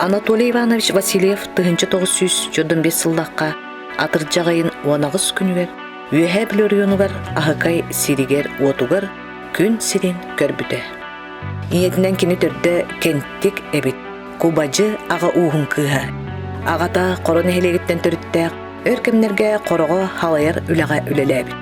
Анатолий Иванович Васильев 1995 сыллаахха атырдьах ыйын 18 күнүгэр Үөһээ Бүлүү оройуонугар Аһыкай сиригэр-уотугар күн сирин көрбүтэ. Ийэтинэн кини төрдө Кэнтик эбит, Кубадьы аҕа ууһун кыыһа. Аҕата Хоро нэһилиэгиттэн төрүттээх, өр кэмнэргэ Хороҕо халайар үлэҕэ үлэлээбит.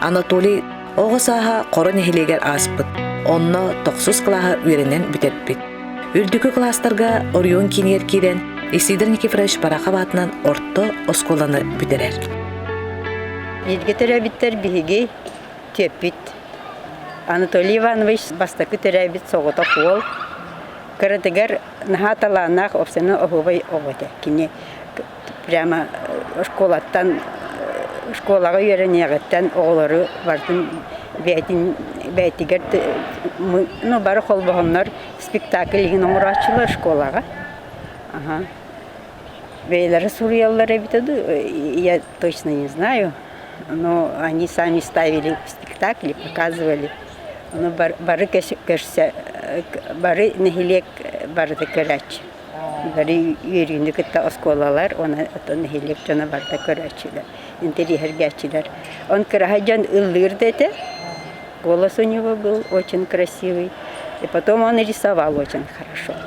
Анатолий оҕо сааһа Хоро нэһилиэгэр ааспыт, онно тохсус кылааһы үөрэнэн бүтэрбит. Үрдүкү кылаастарга оройуон киинигэр киирэн Исидор Никифорович Барахов аатынан орто оскуоланы бүтэрэр. Бииргэ төрөөбүттэр биһиги түөппүт. Анатолий Иванович бастакы төрөөбүт соҕотох уол. Кыратыгар наһаа талааннаах опсаны оһуобай оҕо этэ. Кини прямо школаттан школаҕа үөрэниэҕиттэн оҕолору барытын бэйэтин бэйэтигэр ну бары холбоһоннор спектакль иһин оҥорооччулар школаҕа. Аха. Бэйэлэрэ суруйаллар эбитэ дуу, я точно не знаю, но они сами ставили спектакли, показывали. Ону бары көрсө бары нэһилиэк барыта көрөөччү. Бары үөрүүнү кытта оскуолалар, уонна оттон нэһилиэк дьоно барыта көрөөччүлэр, интэриэһиргээччилэр. Он кыраһа дьон ыллыыр да этэ. Голос у него был очень красивый. И потом он рисовал очень хорошо.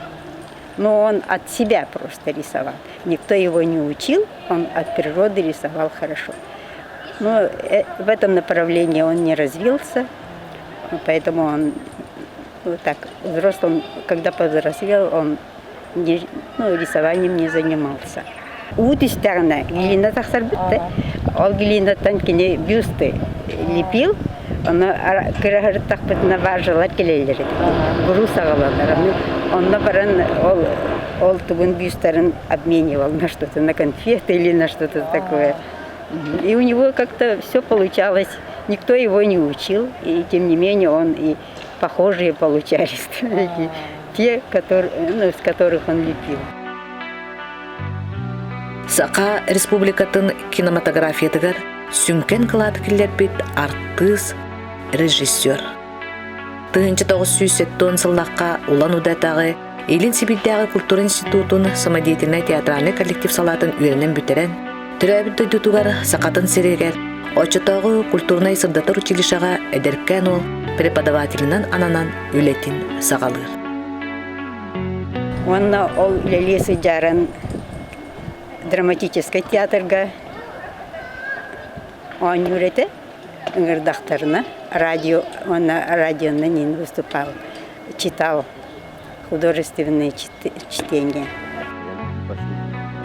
Но он от себя просто рисовал. Никто его не учил, он от природы рисовал хорошо. Но в этом направлении он не развился, поэтому он вот так взрослым, когда повзрослел, он не, ну, рисованием не занимался. Уу түстэҕинэ глина тахсар бүтте. Ол глинаттан кини бюсты лепил, ону кыраһырыттахпытына баржалар кэлэллэр этэ. Груз аҕалаллар. Онно баран ол ол тугун бюстарын обменивал на что-то, на конфеты или на что-то такое. И у него как-то все получалось. Никто его не учил, и тем не менее он и похожие получались, те, которые, ну, с которых он лепил. Саха Республикатын кинематографиятыгар сүҥкэн кылааты киллэрбит артыыс, режиссер. 1970 сыллаахха Улан-Удэтааҕы Илин Сибиирдээҕи культура институтун самодеятельнай театральнай коллектив салаатын үөрэнэн бүтэрэн, төрөөбүт дойдутугар Сахатын сиригэр оччотооҕу культурнай сырдатар училищеҕа эдэркээн уол преподавателинэн ананан үлэтин саҕалыыр. Уонна ол үлэлии сылдьарын драматическай театрга оонньуур этэ ыҥырдахтарына радио уонна радионан иин выступал читал художественное чтение.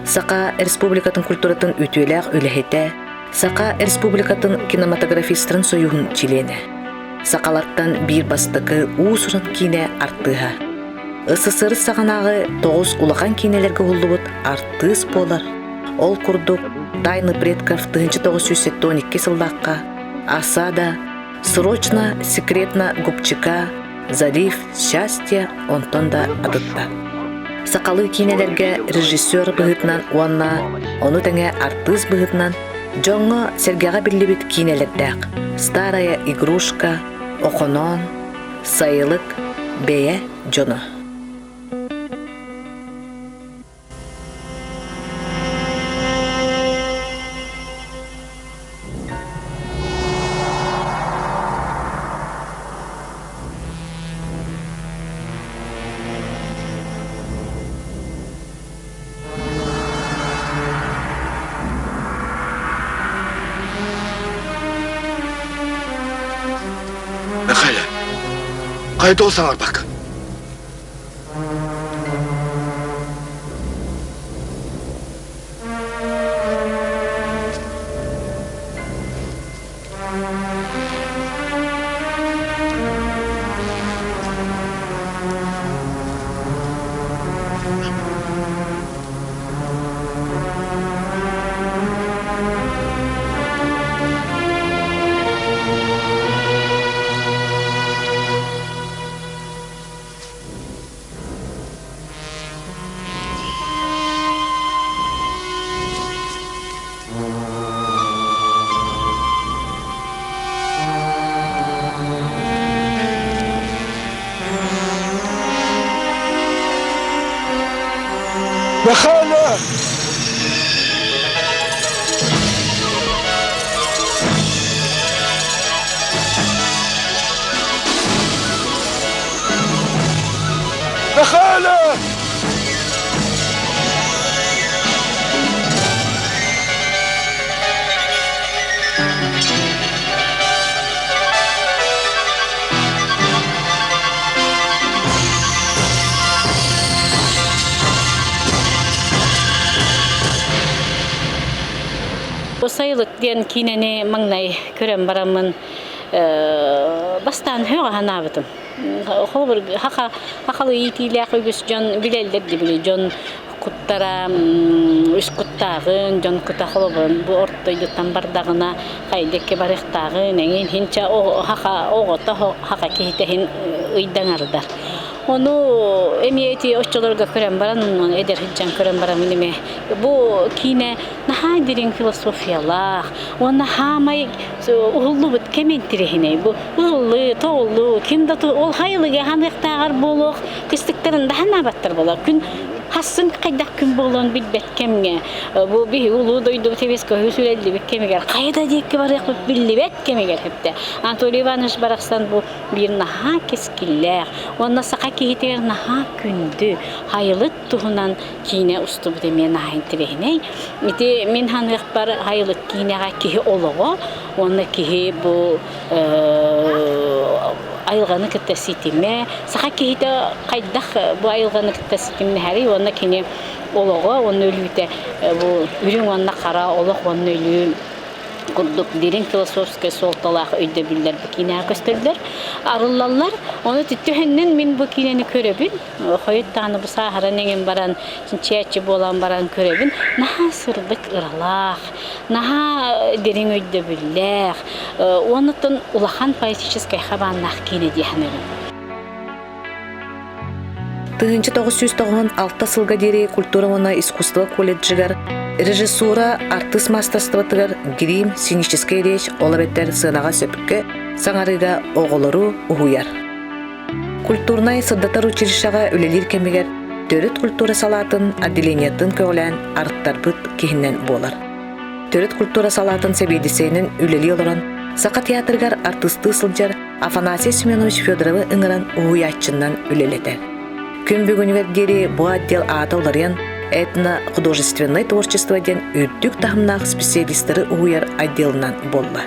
Саха Республикатын культуратын үтүөлээх үлэһитэ, Саха Республикатын кинематографистарын союһун чилиэнэ. Сахалартан биир бастакы уус-уран киинэ артыыһа. СССР саҕанааҕы тоҕус улахан киинэлэргэ уһуллубут артыыс буолар. Ол курдук «Тайны предков» 1972 сыллаахха «Осада», «Срочно, секретно Губчика», «Залив», «Счастье» онтон да атытта. Сахалыы киинэлэргэ режиссер быһыытынан уонна ону тэҥэ артыыс быһыытынан дьоҥҥо сэргэҕэ биллибит киинэлэрдээх «Старая игрушка», «Охоноон», «Сайылык», «Бэйэ дьоно». Михаил, хайдах саҥарбаккын? Мэхээлэ! Мэхээлэ! Сайылык диэн киинэни маҥнай көрөн бараммын бастаан һөҕө санаабытым. Холобур, хахалы иитиилээх үгүс дьон билэллэр дии дьон куттара үс куттааҕын, дьон кута холобурун бу орто дойдуттан бардаҕына хайдыкки барыахтааҕын эҥин хинча хаха оҕото хаха киһитэ иһин ыйдаҥардар. Ону эмиэ ити оччолорго көрөн баран, эдэр сылдьан көрөн бараммын эмиэ бу киинэ наһаа дириҥ философиялаах уонна хаамай уһуллубут кэм интириэһинэй. Бу ыллыы, тоҕуллуу, ким да ол хайылыга ханыахтааҕар буолуох кыстыктарын да ханаабаттар буолар. Күн хассын хайдах күн буолуон билбэт кэмҥэ бу биһиги улуу дойдубут Советскай сүрэллибит кэмигэр хайа да диэки барыахпыт биллибэт кэмигэр хэптэ. Анатолий Иванович барахсан бу биир наһаа кэскиллээх уонна саха киһитигэр наһаа күндү хайылык туһунан киинэ устубут эмиэ наһаа интэриэһинэй. Ити мин ханыахпар хайылык киинэҕэ киһи олоҕо уонна киһи бу айылҕаны кытта ситимэ, саха киһитэ хайдах бу айылҕаны кытта ситимнэһэрий уонна кини олоҕо уонна өлүүтэ бу үрүҥ уонна хара олох уонна өлүү курдук дириҥ философскай суолталаах өйдөбүллэр бу киинэҕэ көстөллөр, арыллаллар. Ону түһэннэн мин бу киинэни көрөбүн. Хойут даҕаны бу сааһыран эҥин баран, чинчийээччи буолан баран көрөбүн. Наһаа сырдык ыралаах, наһаа дириҥ өйдөбүллээх, уонна улахан поэтическай хабааннаах киинэ дии саныыбын. 1996 сылга диэри культура уонна искусство колледжыгар режиссура артыыс маастарыстыбатыгар грим, сценическэй речь, ол эбэтэр сыанаҕа сөпкө саҥарыыга оҕолору уһуйар. Культурнай сырдатар училищеҕа үлэлиир кэмигэр төрүт культура салаатын отделениетын көҕүлээн арыттарбыт киһинэн буолар. Төрүт культура салаатын сэбиэдиссэйинэн үлэлии олорон, Саха театрыгар артыыстыы сылдьар Афанасий Семенович Федоровы ыҥыран уһуйааччынан үлэлэтэр. Күн бүгүнүгэр диэри бу отдел аата уларыйан этно-художественнай творчество диэн үрдүк таһымнаах специалистары уһуйар отделынан буолла.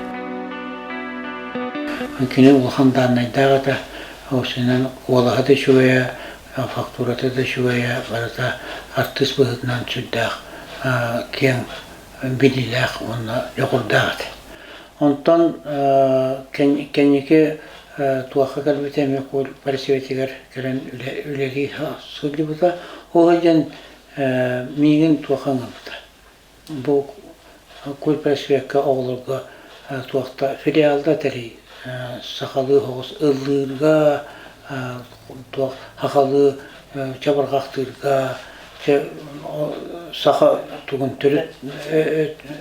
Кини улахан дааннайдаах этэ, осинан куолаһа да үчүгэйэ, фактурата да үчүгэйэ, барыта артыыс быһыытынан сүрдээх киэҥ билиилээх уонна дьоҕурдаах этэ. Онтон кэнники туохха кэлбитэ эмиэ парисветигэр кэлэн үлэлии сылдьыбыта. Ол сылдьан миигин туохха ыҥырбыта. Бу кульпросвекка оҕолорго туохта филиалда тэрий сахалыы соҕус ыллыырга туох сахалыы чабырҕахтыырга саха тугун төрүт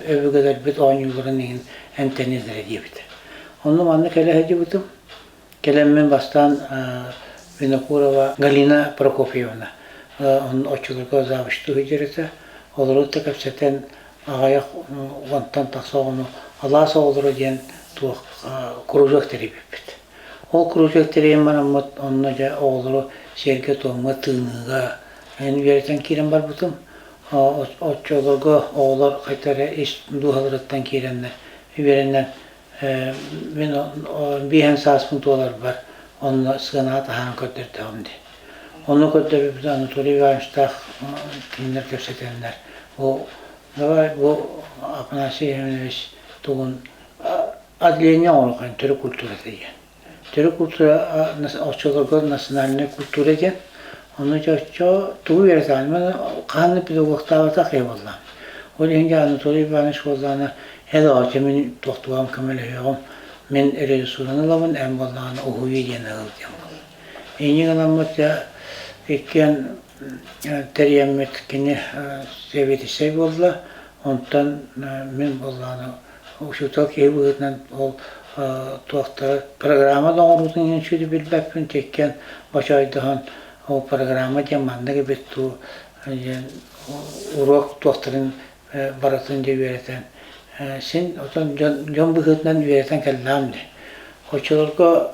өбүгэлэрбит оонньууларын иһин эмтэниллэрэ диэбитэ. Онно манна кэлэ сылдьыбытым. Кэлэммин бастаан Винокурова Галина Прокопьевна оччолорго завучтуу сылдьар этэ. Олору да кэпсэтэн аҕыйах уонтан тахса оҕону алаас оҕолоро диэн туох кружок тэрийбиппит. Ол кружок тэрийэн бараммыт онно дьэ оҕолору сиэргэ-туомҥа, тыыныыга эн үөрэтэн киирэн барбытым. Оччолорго оҕолор хайта эрэ ис дууһаларыттан киирэннэр үөрэнэн мин биэһэн сааспын туоларбар онно сыанаҕа таһааран көрдөрдөҕүм дии. Ону көрдөрбүппүт Анатолий Ивановичтаах кинилэр кэпсэтэннэр бу давай бу Афанасий Иванович тугун отделение оҥоруоххайын төрүт культурата диэн. Төрүт культура оччолорго национальная культура диэн. Ону оччо тугу үөрэтэҕин мен хаһан да педагогтаабатах киһи буоллаҕым. Ол иһин дьэ Анатолий Иванович буоллаҕына эн оҕоччу мин туохтугам көмөлөһүөҕүм, мин режиссураны ылабын, эн буоллаҕына уһуйуу диэн ыл диэн буолла. Инньэ гынаммыт дьэ иккиэн тэрийэммит кини сэбиэдиссэй буолла, онтон мин буоллаҕына учуутал киһи быһыытынан ол туохтара программа да оҥоруутун иһин сүдү билбэппин тиккэн бочойдоһон ол программа диэн маннык эбит дуу диэн уруок туохтарын барытын дьэ үөрэтэн син отон дьон быһыытынан үөрэтэн кэллэҕим дии. Оччолорго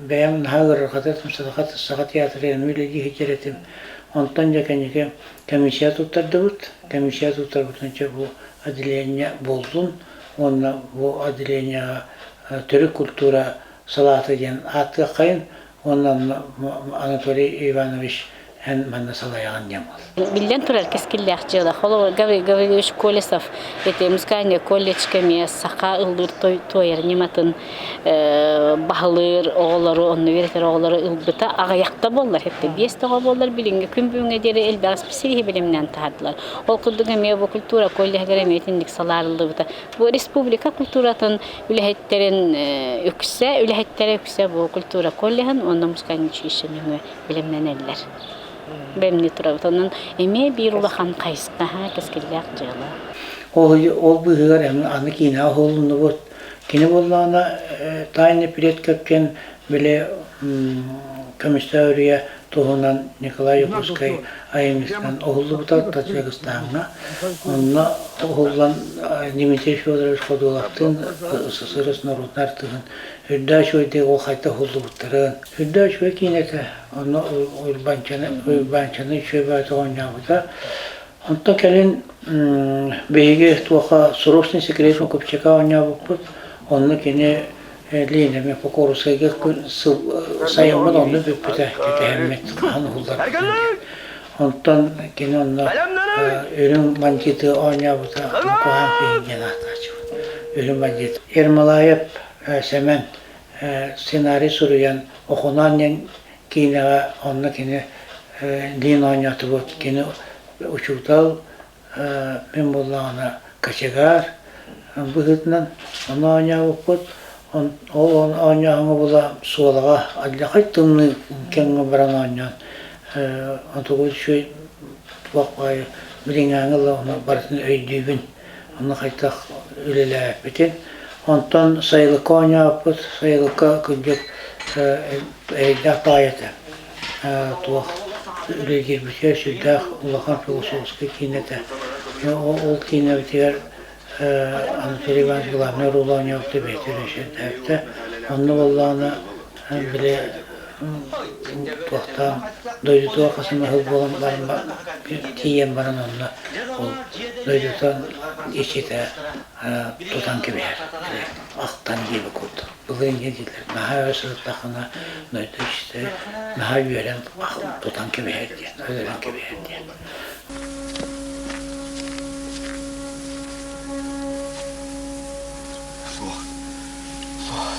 бэйэм наһаа ыарырҕатар Саха театрыгар эмиэ үлэлии сылдьар этим. Онтон дьэ кэнники комиссия туттардыбыт. Комиссия туттарбытын чэ бу отделение буоллун уонна бу отделениеҕа төрүт культура салаата диэн ааттыаххайын уонна Анатолий Иванович эн манна салайаҕын диэн буолла. Биллэн турар кэскиллээх дьыала. Холобур, Гаврил Гаврильевич Колесов ити музыкальный колледжка эмиэ саха ыллыыр туойар ньыматын баһылыыр оҕолору, онно үөрэтэр оҕолору ылбыта аҕыйахта буоллар, хэттэ биэс да оҕо буоллар билиҥҥи күн бүгүҥҥэ диэри элбэх исписэлииһи бэлэмнээн таһаардылар. Ол курдук эмиэ бу культура коллеһыгар эмиэ итинник салаарыллыбыта. Бу республика культуратын үлэһиттэрин үксэ, үлэһиттэрэ үксэ бу культура коллеһын уонна музыкальный училище нөҥүө бэлэмнэнэллэр. Бэлэмнии турабыт. Онон эмиэ биир улахан хайысха кэскиллээх дьыала. Ол быыһыгар аны киинэҕэ уһулуннубут. Кини буоллаҕына тайный предков диэн били көмүстээх үрүйэ туһунан Николай Якутскай айымньытынан уһуллубута Таджикистаҥҥа. Онно уһуллан Дмитрий Федорович Ходуловтыын СССР народнай артыыһын үрдээ үчүгэйдик ол хайта уһуллубуттарын. Үрдээ үчүгэй киинэтэ. Онно Уйбанчаны Уйбанчаны үчүгэй баҕайытык оонньообута. Онтон кэлин биһиги туоха срочный секрет Купчака оонньообуппут. Онно кини Лиэнэми Покорускайга сайыммыт онно бүппүтэ кэтэһэммит хаһан уһулларбытын диэн. Онтон кини онно үрүҥ бандьыыты оонньообута куһаҕан киһи диэн ааттааччыбыт. Үрүҥ бандьыыт. Ермолаев Сэмэн сценарий суруйан Охоноон диэн киинэҕэ онно кини Лин оонньоотубут. Кини учуутал, мин буоллаҕына кочегар быһыытынан ону оонньообуппут. Ол оонньооһуҥҥа була суолаҕа алдьархай тымныы кэмҥэ баран оонньоон онтугу үчүгэй туох баайы билиҥҥээҥи ыла ону барытын өйдүүбүн. Онно хайдах үлэлээбиппитин. Онтон сайылыкка оонньообуппут. Сайылыкка кырдьык эрэйдээх баҕайы этэ. Туох үлэлиирбитигэр сүрдээх улахан философскай киинэ этэ. Ол киинэбитигэр Анатолий Иванович главнай оруолу оонньообута бэйэтэ режиссердээбитэ. Онно буоллаҕына били туохтаан дойдутугар хас эмэ сыл буолан баран тиийэн баран онно ол дойдутун иччитэ тутан кэбиһэр ахтан диэбит курдук былыр инньэ дииллэр наһаа өр сырыттаххына дойду иччитэ наһаа үөрэн тутан кэбиһэр диэн өлөрөн кэбиһэр диэн. Суох. Суох.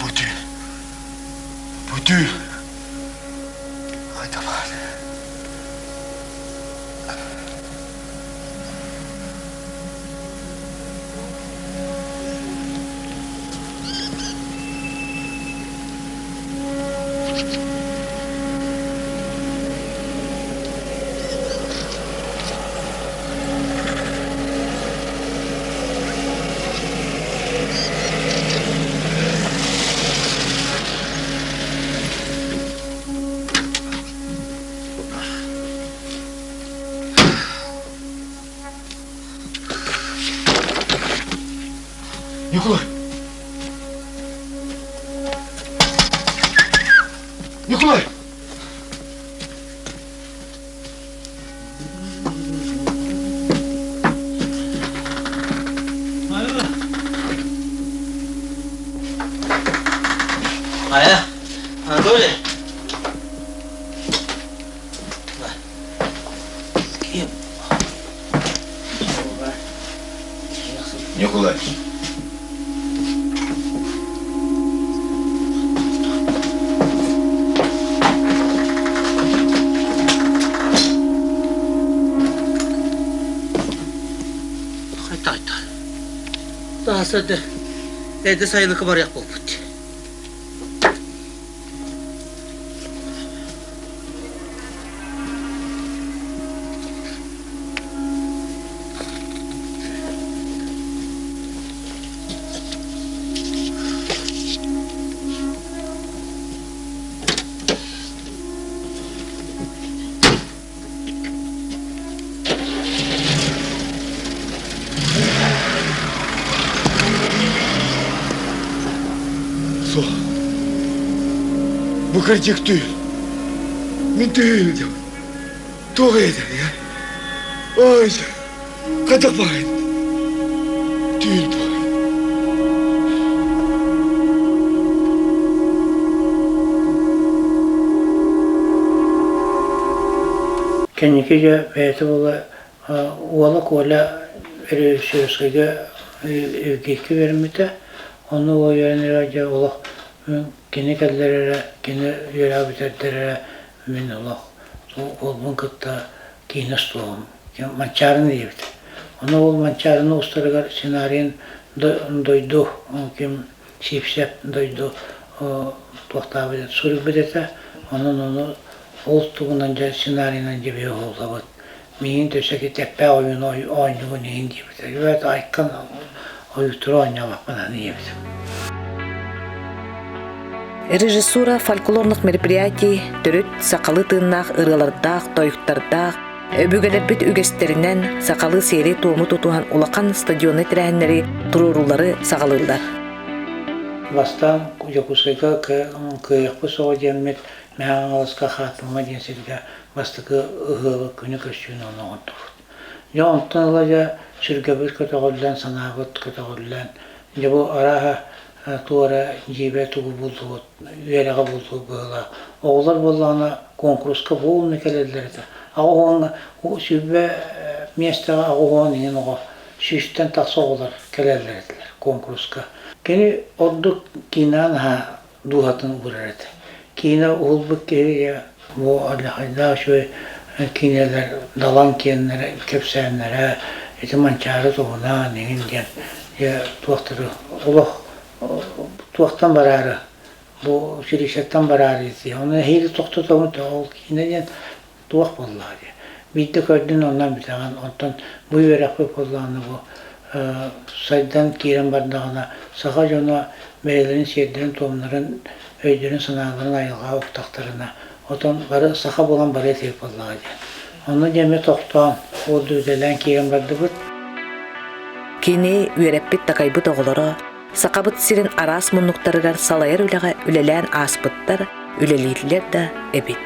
Бу түүл. Бу түүл. Хайдалаан. Ньукулай! Ньукулай! Ая, Анатолий. Ким? Ньукулай. Хайта-хайта. Таасады. Эдэ сайылыкы барыах буолбут. Бу кырдьык түүл. Мин түһүү Туох этэ Ой, хайдах баҕайын? Түүл баҕайын. Кэнники дьэ бэйэтэ буола уола Коля режиссерскайга Евгейкэ үөрэммитэ. Онно ол үөрэнэрэ дьэ олох кини кэллэр эрэ, кини үөрэҕи бүтэрдэр эрэ мин олох уолбун кытта киинэ устуоҕум. Манчаарыны диэбит. Ону ол Манчаарыны устарыгар сценарийын дойду ким Сиипсэп дойду туохтаабыт суруйбут этэ. Онон ону ол тугунан дьэ сценарийынан дьэ биһи уһуллабыт. Миигин өссө тэппээх ойууну оонньуугун иһин диэбитэ. Эбээт айкан ойуутура оонньообоппун аны диэбитим. Режиссура фольклорных мероприятий төрүт сахалыы тыыннаах ырыалардаах, тойуктардаах, өбүгэлэрбит үгэстэринэн сахалыы сиэри-туому тутуһан улахан стадионнай тэрээһиннэри туруоруулары саҕалыыллар. Бастаан Дьокуускайга кыайыахпыт суоҕа диэммит Мэҥэ Хаҥаласка Хаатылыма диэн сиргэ бастакы ыһыаҕы күнү көрсүүнү оҥордубут. Дьэ онтон ыла дьэ сүргэбит көтөҕүллэн, санаабыт көтөҕүллэн, дьэ бу арааһа туора дьиибэ тугу буллубут, үөрэҕи буллубут быһыылаах. Оҕолор буоллаҕына куонкуруска буолуна кэлэллэр этэ. Аҕыс уон 20 миэстэҕэ 80 иҥин оҕо сүүстэн тахса оҕолор кэлэллэр этилэр куонкуруска. Кини ордук киинэҕэ наһаа дууһатын уурар этэ. Киинэ уһулбут киһи бу алдьархайдаах үчүгэй киинэлэр далан киэннэрэ кэпсээннэрэ ити Манчаары туһунан эҥин диэн дьэ туохтары олох туохтан бараары бу училищеттан бараары дии ону эһиил тохтотобун ол киинэ диэн туох буоллаҕа дии. Биирдэ көрдүн онон бүтэҕин. Онтон бу үөрэхпит буоллаҕына бу сайдан киирэн бардаҕына саха дьоно бэйэлэрин сиэрдэрин-туомнарын, өйдөрүн-санааларын айылҕаҕа уктахтарына отон бары саха буолан бары этиэх буоллаҕа дии. Онно дьэ эмиэ тохтоон, ол да үлэлээн киирэн бардыбыт. Кини үөрэппит-такайбыт оҕолоро Сахабыт сирин араас муннуктарыгар салайар үлэҕэ үлэлээн ааспыттар, үлэлииллэр да эбит.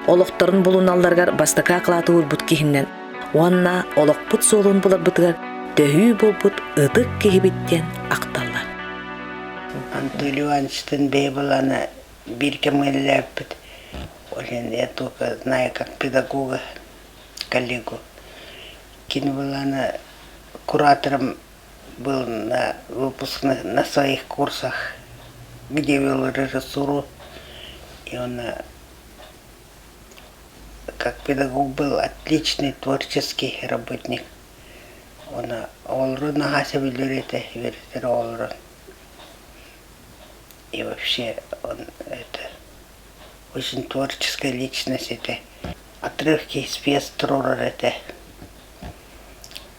Олохторун булуналларыгар бастакы акылааты уурбут киһинэн уонна олохпут суолун буларбытыгар төһүү буолбут ытык киһибит диэн ахталлар. Анатолий Ивановичтыын бэйэ былаана биир кэмҥэ үлэлээбиппит. Ол иһин я только знаю как педагога, коллегу. Кини былаана куратором был на выпускных, на своих курсах, где вел режиссуру, и он как педагог был отличный творческий работник. Он оҕолору наһаа сөбүлүүр этэ, үөрэтэр оҕолорун. И вообще он это очень творческая личность этэ. Отрывки из пьес туруорар этэ.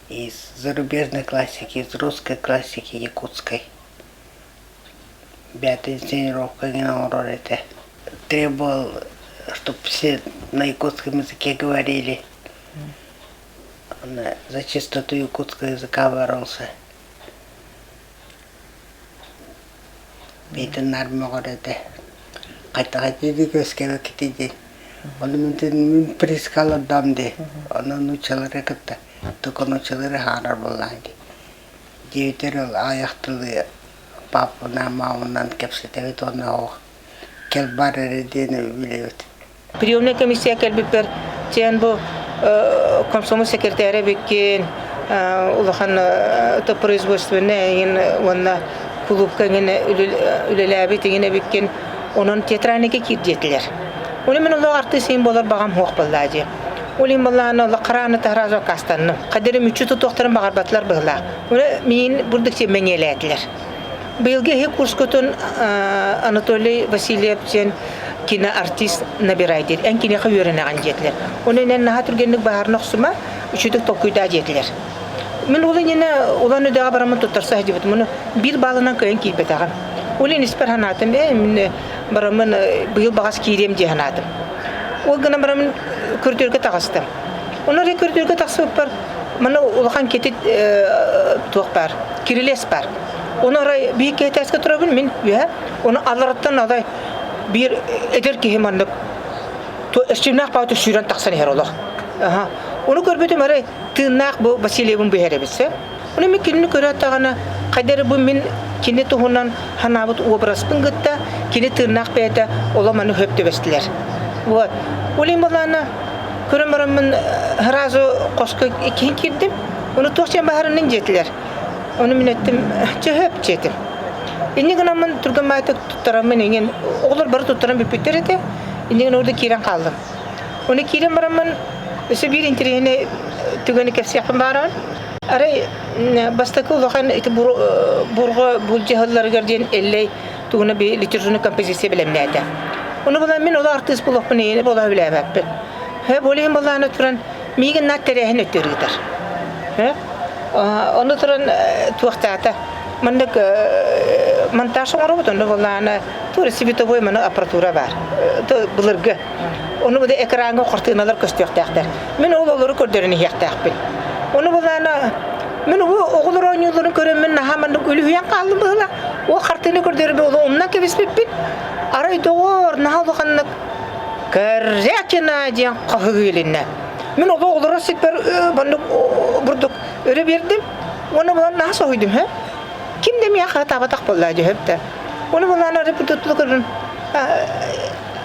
Из зарубежной классики, из русской классики якутской. Бэйэтин тренировка оҥорор этэ. Требовал, чтобы все на якутском языке говорили. Он за чистоту якутского языка боролся. Бэйэтин наар мөҕөр этэ. Хайдах этиди көскэбэккитий диэн. Ону мин приискал отдам дии. Ону нууччалары кытта только нууччалары хаалар буоллаҕа дии. Диэбитэр ол аҕыйах тылы папабынаан маамабынаан кэпсэтэбит уонна ол кэл бар эрэ диэн билэбит. Приемная комиссия кэлбиппэр чээн бу комсомол секретаря эбиккин улахан производственнай эҥин уонна кулуупка эҥин үлэлээбит эҥин эбиккин онон театральныйга киир диэтилэр. Ону мин олох артыыс иһин буолар баҕам суох буоллаа дии. Ол иһин буоллаҕына олох харааны таһаразы аккаастанным. Хадары мүччү тутуохтарын баҕарбатылар быһыылаах. Ону миин бурдук сиэмэҥиэлээтилэр. Быйылгы эһи курскутун Анатолий Васильев диэн киноартист набирай диир. Эн киниэхэ үөрэнэҕин диэтилэр. Ону эн наһаа түргэнник баһаарына охсума, үчүгдүк толкуйдаа диэтилэр. Мин ол иннинэ Улан Үдэҕэ бараммын туттарса сылдьыбытым. Ону биир баалынан кыайан киирбэтэҕим. Ол иһин испэр санаатым, ээ мин бараммын быйыл баҕас киириэм дии санаатым. Ол гынан бараммын көрдөргө таҕыстым. Ону эрэ көрдөргө тахсыбыппар манна улахан кэтит туох баар, кирилиэс баар. Ону арай биир киһи этээскэ турабын, мин үөһэ, ону аллараттан алай. Биир эдэр киһи маннык эрчимнээх баҕайытык сүүрэн тахсан иһэр олох. Аха. Ону көрбүтүм арай тыыннаах бу Васильевым быһар эбит сэ. Ону мин кинини көрө даҕаны хайда эрэ бу мин кини туһунан санаабыт образпын кытта кини тыыннаах бэйэтэ олох маны хөп түбэстилэр. Вот. Ол иһин балаана көрөн бараммын сразу хоско иккиһин киирдим. Ону туох диэн баһарынын диэтилэр. Ону мин эттим, чөһөп диэтим. Инни гынаммын түргэн баайтык туттараммын иҥин оҕолор бары туттаран бүппүттэр этэ. Инни гына орда киирэн хааллым. Ону киирэн бараммын өссө биир интэриэһинэй түгэни кэпсиэхпин баарабын. Арай бастакы улахан ити бурҕа былдьаһалларыгар диэн Эллэй тугуна би литературный композиция бэлэмнээтэ. Ону булан мин оло артыыс буолуохпун иһин буола үлээбэппин. Хэ бу иһин былаана туран миигин наат тэрээһин өттүгэр ыытар. Хэ ону туран туохтаата маннык монтаж оҥоробут онно былаана туора световой маны аппаратура баар былыргы Ону бу экраҥҥа хартыыналар көстүөхтээхтэр. Мин ол олору көрдөрөн иһиэхтээхпин. Ону былаана мин бу оҕолор оонньуулларын көрөммүн наһаа маннык үлүһүйэн хааллым быһыылаах. Ол хартыына көрдөрөрбүн олох умнан кэбиспиппин. Арай доҕоор, наһаа улаханнык Корякина диэн хаһыы илиннэ. Мин олох олорор сирбэр маннык бурдук өрө биэрдим. Уонна булан наһаа соһуйдум һэ. Ким да миэхэ хаһытаабатах буолла дьөһөп да. Ону булан арай тутулу көрдүм.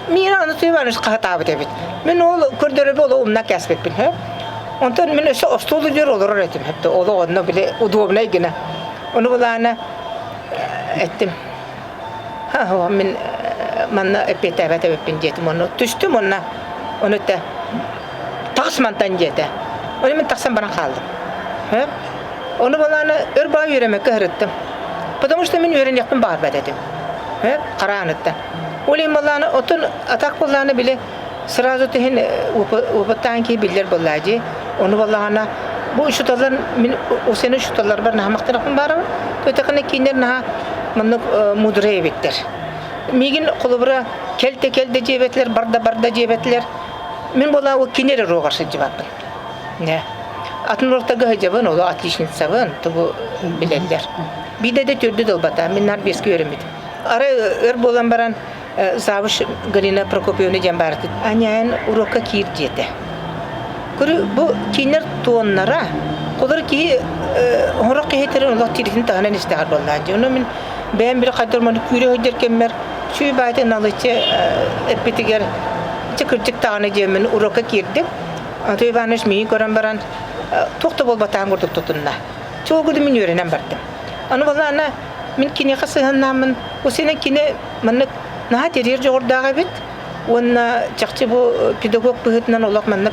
Миигин Анатолий Иванович хаһытаабыт эбит. Мин ол көрдөрөрбү олох умна кээспиппин һэ. Онтон мин өссө остуол үрдүгэр олорор этим хэттэ олох онно били удобнай гына. Ону былаана эттим. Ха мин манна эппиэттээбэт эбиппин диэтим ону түстүм онно ону этэ таҕыс мантан диэтэ. Ону мин тахсан баран хааллым. Һэ? Ону балаана өр баа үөрэммэккэ сырыттым. Потому что мин үөрэниэхпин баҕарбат этим. Һэ? Харааныттан. Ол иһин балаана отун атак балаана били сразу тиһин опыттаан киһи биллэр буоллаа дии. Ону балаана бу учуталлар мин осены учуталларбар наһаа махтанахпын баарабын. Өтөкына кинилэр наһаа маннык мудрый эбиттэр. Миигин холобура кэл да кэл да диэбэтилэр, бар да бар да диэбэтилэр. Мин буолаа ол кини эрэ уруогар сылдьыбаппын. Не. Атын уруоктарга сылдьабын, оло отличницабын, тугу билэллэр. Биирдэ да төрдү долбата, мин нар биэскэ үөрэммитим. Арай өр буолан баран завуч Галина Прокопьевна диэн баар Аняйын уруокка киир диэтэ. Көрү бу кинилэр туоннара холор киһи оһорох киһи олох тиритин таһынан истэҕэр буоллаан дии. Ону мин бэйэм били хайдах маны күүрэ сылдьар кэммэр сүү баайты налыччы эппитигэр чэ кырдьык даҕаны диэммин уруокка киирдим. Анатолий Иванович миигин көрөн баран туох да буолбатаҕын курдук тутунна. Чуолгуду мин үөрэнэн бардым. Аны балаана мин киниэхэ сыһыаннааммын, ол синэ кини маннык наһаа тэрийэр дьоҕурдаах эбит уонна чахчы бу педагог быһыытынан олох маннык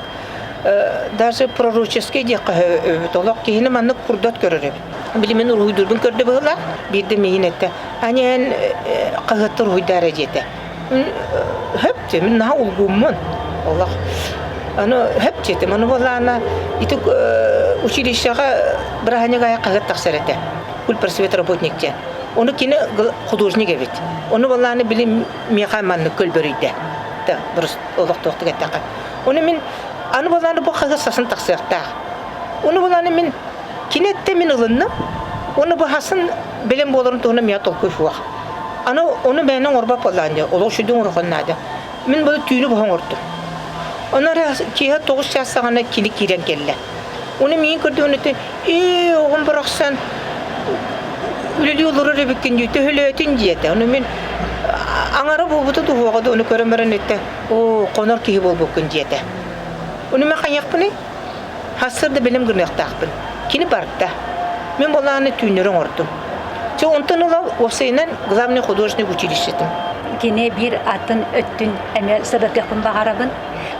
даже пророческий диэххэ эбит олох киһини маннык курдат көрөр эбит. Били мин уруһуйдуурбун көрдө быһыылаах, биирдэ миигин эттэ, Аня эн хаһыатта уруһуйдаа эрэ диэтэ. Хөп диэ, мин наһаа улгууммун олох. Аны хөп диэтим, аны буоллаҕына ити училищеҕа бырааһынньык аайы хаһыат тахсар этэ. Культпросвет работник диэн. Ону кини художник эбит. Ону буоллаҕына били миэхэ маннык көлбөрүйдэ. Да, олохтоохтук эттэххэ. Ону мин аны буоллаҕына бу хаһыат сасын тахсыахтаах. Ону буоллаҕына мин кини эттэ мин ылынным. Ону быһасын бэлэм буоларын туһунан миэхэ толкуй суох. Аны ону бэйэни оҥорбот буоллаҕын дии, олох үчүгэй оҥоруоххун наада. Мин бу түүнү быһа оҥордум. Ону эрэ киэһэ 9 чаас саҕана кини киирэн кэллэ. Ону миигин көрдөҕүнэ этэ, ээ, оҕом барахсан үлэлии олорор эбиккин дии, төһөлөөтүн диэтэ. Ону мин аҥара буолбута дуһуоҕа да, ону көрөн баран эттэ, оо, хонор киһи буолбуккун диэтэ. Ону мин хайыахпыный? Сарсыарда бэлэм гыныахтаахпын. Кини барда. Мин былааны түүннэри оҥордум. Чэ, онтон ыла уопсайынан главный художник училищетым. Кини биир атын өттүн эмиэ сырдатыахпын баҕарабын.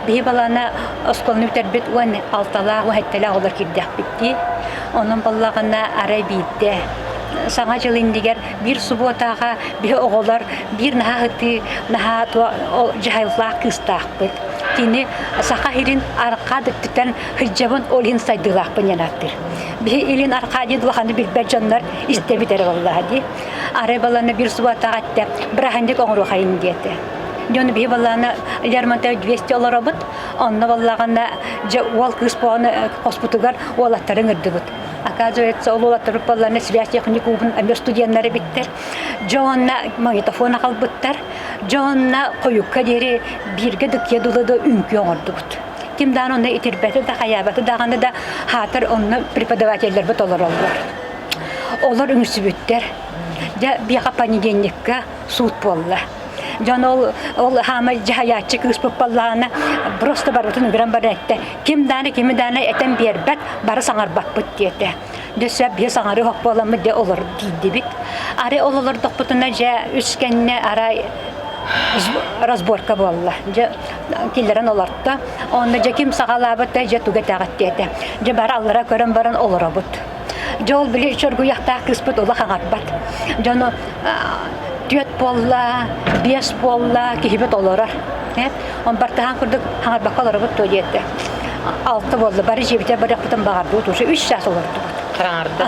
Биһи балаана оскуоланы бүтэрбит уон алталаах, уон сэттэлээх оҕолор киирдэхпит дии. Онон буоллаҕына арай биирдэ Саҥа дьыл иннигэр биир субуотаҕа биһи оҕолор биир наһаа ытыы, наһаа дьаһайыллаах кыыстаахпыт. Кини Саха сирин арҕаа өттүттэн сылдьабын, ол иһин сайдыылаахпын диэн ааттыыр. Биһи илин арҕаа диэн улаханы билбэт дьоннор истэбит эрэ буоллаҕа дии. Арай баланы биир субуотаҕа эттэ, бырааһынньык оҥоруохайын диэтэ. Дьон биһи баллаана Лермонтов 200 олоробут. Онно баллаҕына дьэ уол кыыс буолан хоспутугар уолаттары ыҥырдыбыт. Оказывается, ол уолаттар буолларына связь техникумун эмиэ студеннар эбиттэр. Дьэ уонна магнитофон аҕалбыттар. Дьэ уонна хойукка диэри бииргэ дыккыйа дылы да үҥкүү оҥордубут. Ким даҕаны онно итирбэтэ да хайаабата даҕаны да хаатар онно преподавателлэрбит олороллор. Олор үҥсүбүттэр. Дьэ биэхэ понедельникка суут буолла. Дьон ол ол хаамай дьаһайааччы кыыспыт буоллаҕына просто барыбытын ыгыран баран эттэ. Ким дааны кими дааны этэн биэрбэт, бары саҥарбаппыт диэтэ. Дьэ сөп биһи саҥарыы хоп буоламмыт дьэ олор тиийдибит. Арай ол олордохпутуна дьэ үс кэннэ арай разборка буолла. Дьэ киллэрэн олорто. Онно дьэ ким саҕалаабыт дьэ тугу этэҕит диэтэ. Дьэ бары аллара көрөн баран олоробут. Дьэ ол били чоргуйахтаах кыыспыт олох аҥарбат. Дьону түөт буолла, биэс буолла, киһибит олорор. Он бартаһаан курдук хаҥарбакка олоробут дуо диэтэ. Алта буолла, бары дьиэбитигэр барыахпытын баҕардыбыт, уже үс чаас олордубут. Хараҥарда.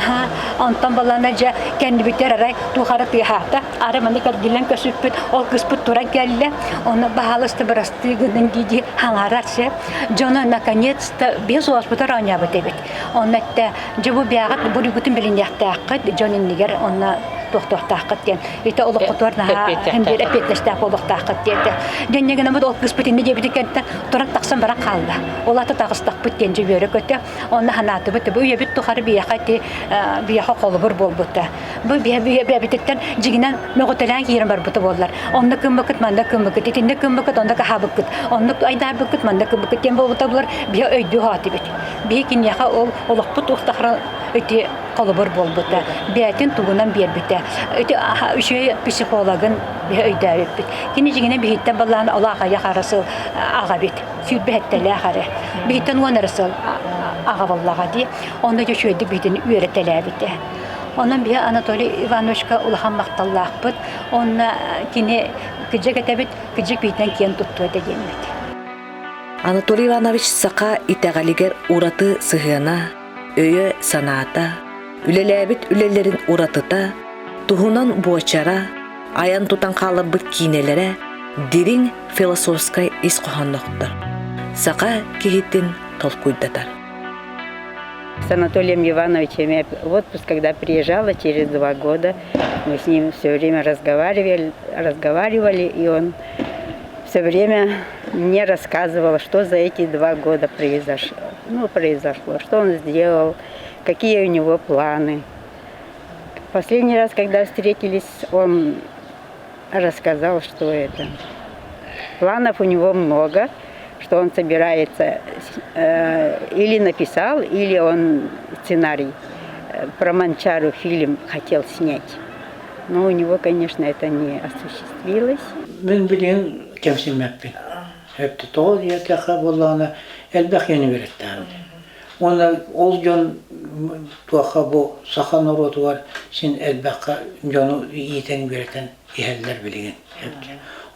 Онтон балана дьэ кэннибитигэр арай туох ара тыаһаата. Ары маны кэргиллэн көсүппүт, ол кыыспыт туран кэллэ. Ону баһаалыста бырастыы гынын дии-дии хаҥарар сэ. Дьоно наконец-то без уоспутар оонньообут эбит. Онно эттэ, дьэ бу бэйэҕит буруйгутун билиниэхтээххит, дьон иннигэр онно туохтуохтааххыт диэн. Ити олоххутугар наһаа биир эппиэтинэстээх буолуохтааххыт диэтэ. Дьэнньэ гынабыт ол кыыспыт иннэ диэбитин кэнниттэн туран тахсан баран хаалла. Ол ата таҕыстахпыт диэн дьэ үөрэ-көтө. Онно санаатыбыт, бу үйэбит тухары биһиэхэ ити биһиэхэ холобур буолбута. Бу бэйэбититтэн дьиҥинэн мөҕүтэлээн киирэн барбыта буоллар. Онно кыммыкыт, манна кыммыкыт, итиннэ кыммыкыт, онно каһаабыккыт, оннук айдаарбыккыт, манна кыммыкыт диэн буолбута буоллар, биһи өйдүү хоотубут. Биһи киниэхэ ол олохпут устахара ити холобур буолбута. Бэйэтин тугунан биэрбитэ. Ити үчүгэй психологын биһи өйдөөбүппүт. Кини дьиҥинэн биһиттэн балаан олох аҕыйах ара сыл аҕабит. Сүүрбэһэттэлээх эрэ. Биһиттэн уон эрэ сыл аҕа буоллаҕа дии. Онно дьэ үчүгэйдик биһитин үөрэтэлээбитэ. Онон биһи Анатолий Ивановичка улахан махталлаахпыт. Онно кини кыдьык этэбит, кыдьык биһитинэн киэн туттуо этэ диэммит. Анатолий Иванович саха итэҕэлигэр ураты сыһыана, өйө-санаата, үлэлээбит үлэлэрин уратыта, туһунан буочара, айан-тутан хаалларбыт киинэлэрэ дириҥ философскай ис хоһоонноохтор, саха киһитин толкуйдатар. С Анатолием Ивановичем я в отпуск, когда приезжала через два года, мы с ним все время разговаривали, разговаривали, и он все время мне рассказывал, что за эти два года произошло, ну, произошло, что он сделал, какие у него планы. Последний раз, когда встретились, он рассказал, что это. Планов у него много, что он собирается э, или написал, или он сценарий э, про Манчару фильм хотел снять. Но у него, конечно, это не осуществилось. Мин билигин кэмсиммэппин. Өптө тоҕо диэтэххэ буоллаҕына элбэх иэни үөрэттээҕим. Уонна ол дьон туохха бу саха норуотугар син элбэххэ дьону иитэн үөрэтэн иһэллэр билигин.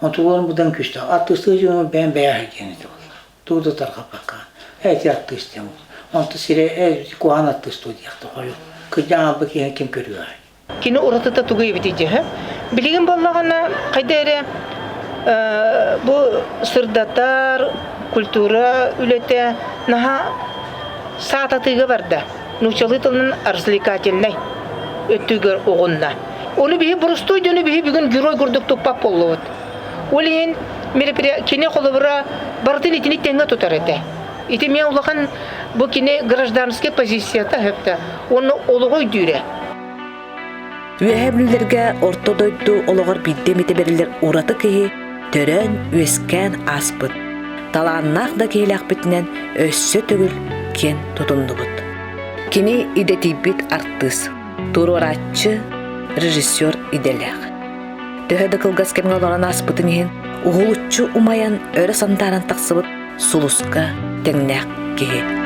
Онтуларын быдан күүстээх. Артыыстыы дьону бэйэм бэйэҕэ диэн этэ буолла. Тугу да тарҕаппакка. Эти артыыс диэн Онто сире э куһаҕан артыыс дуо диэхтэ хойу. Кырдьаҕан алба киһини ким көрүөҕэй? Кини уратыта тугу эбитий дьэ? Билигин буоллаҕына хайда эрэ бу сырдатар культура үлэтэ наһаа саататыыга барда. Нууччалыы тылынан развлекательнай өттүгэр оҕунна. Ону биһи боростуой дьону биһи бүгүн герой курдук туппат буоллубут. Ол иһин кини холобура барытын итини тэҥҥэ тутар этэ. Ити эмиэ улахан бу кини гражданскай позицията сөптө уонна олоҕу өйдүүрэ. Үөһээ Бүлүүлэргэ орто дойду олоҕор биирдэ эмитэ бэриллэр ураты киһи төрөөн, үөскээн ааспыт. Талааннаах да киһилээхпитинэн өссө төгүл киэн тутуннубут. Кини идэтийбит артыыс, туруорааччы, режиссер идэлээх. Төһө да кылгас кэмҥэ олорон ааспытын иһин, уһулуччу умайан өрө сандааран тахсыбыт сулуска тэҥнээх киһи.